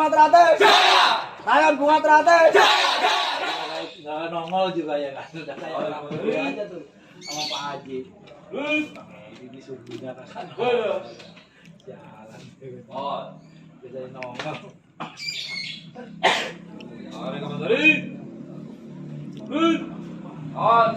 bunga teratai. Rayon bunga teratai. Nggak nongol juga ya kan, udah kayak orang berdua aja tuh sama Pak Haji. Ini subuhnya kan jalan. Oh, bisa nongol. Ada kamu tadi. On.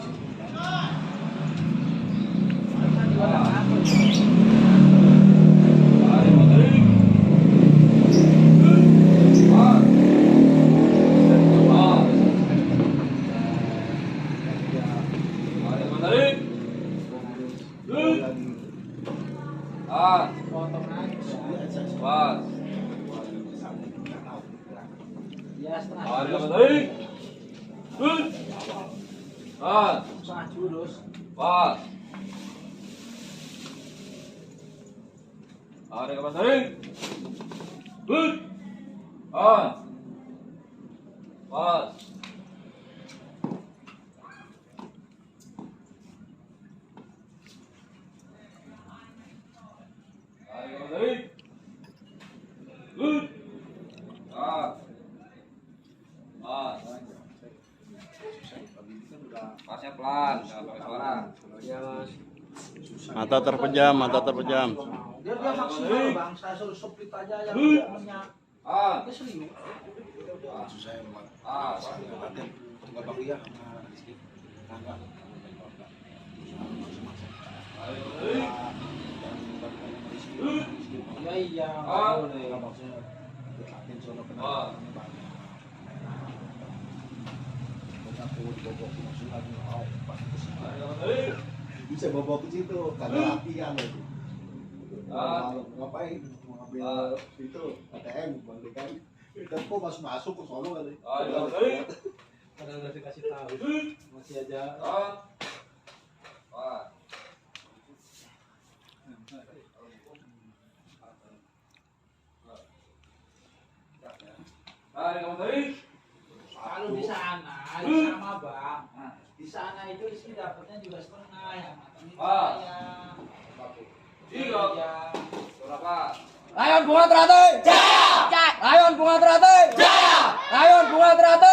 Ada kapan sering? Good. On. Pas. Ada kapan sering? Good. Pas. Pas. Pasnya pelan, jangan pakai suara. Mata terpejam, mata terpejam. Dia maksimal bang, saya suruh soplit aja yang punya. Dia serius. Susah memang. Tunggal Bang Ria sama Rizky. Iya. Bisa bawa ke situ, kagak latihan itu. Ngapain? Mau ngambil itu ATM, Bang DKI. Dan kok masuk ke sono kali. Karena udah dikasih tahu, masih aja. Kalau di sana, sama bang. Di sana itu istri dapatnya juga setengah yang matang saya. Rayon bunga teratai. Rayon bunga teratai. Rayon bunga teratai.